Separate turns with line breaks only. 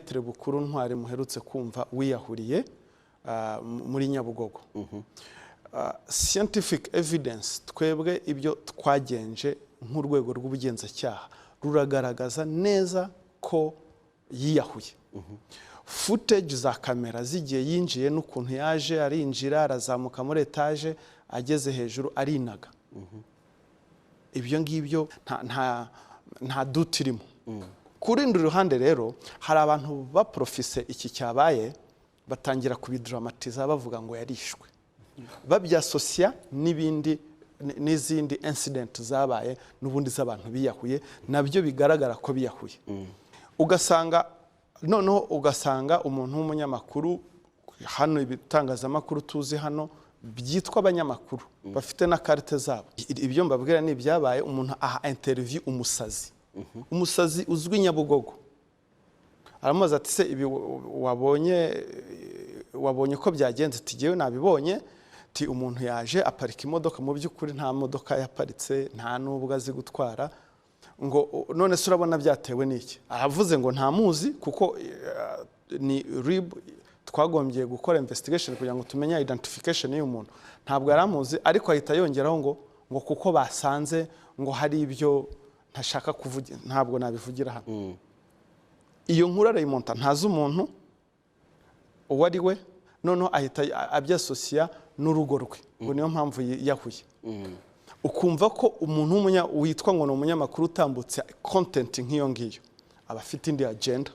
Maître Bukuru Ntwari muherutse kumva wiyahuriye muri Nyabugogo. Scientific evidence, twebwe ibyo twagenje nk'urwego rw'ubugenzacyaha ruragaragaza neza ko yiyahuye. Footage za kamera zigiye yinjiye n'ukuntu yaje arinjira, arazamuka muri etaje, ageze hejuru arinaga. Ibyo ngibyo nta doute irimo. Ku rundi ruhande rero, hari abantu baprofise iki cyabaye, batangira kubiduramatiza, bavuga ngo yarishwe, babyasosiya n'ibindi n'izindi incident zabaye n'ubundi z'abantu biyahuye, nabyo bigaragara ko biyahuye. Ugasanga noneho ugasanga umuntu w'umunyamakuru hano, ibitangazamakuru tuzi hano byitwa abanyamakuru bafite na carte zabo, ibyo mbabwira ni ibyabaye. Umuntu aha interview umusazi, umusazi uzwi Nyabugogo, aramubaza ati: "Se ibi wabonye ko byagenze?" Ati: "Jyewe nabibonye." Ati: "Umuntu yaje aparika imodoka." Mu by'ukuri nta modoka yaparitse, nta n'ubwo azi gutwara. Ngo: "None se urabona byatewe n'iki?" Aravuze ngo ntamuzi, kuko ni RIB twagombye gukora investigation kugira ngo tumenye identification y'uyu muntu. Ntabwo yari amuzi, ariko ahita yongeraho ngo kuko basanze ngo hari ibyo ntashaka kuvuga, ntabwo nabivugira hano. Iyo nkuru arayimonta, ntazi umuntu uwo ari we, noneho ahita abyasosiya n'urugo rwe, ngo niyo mpamvu yiyahuye. Ukumva ko umuntu witwa ngo ni umunyamakuru utambutse content nk'iyo ngiyo aba afite indi agenda.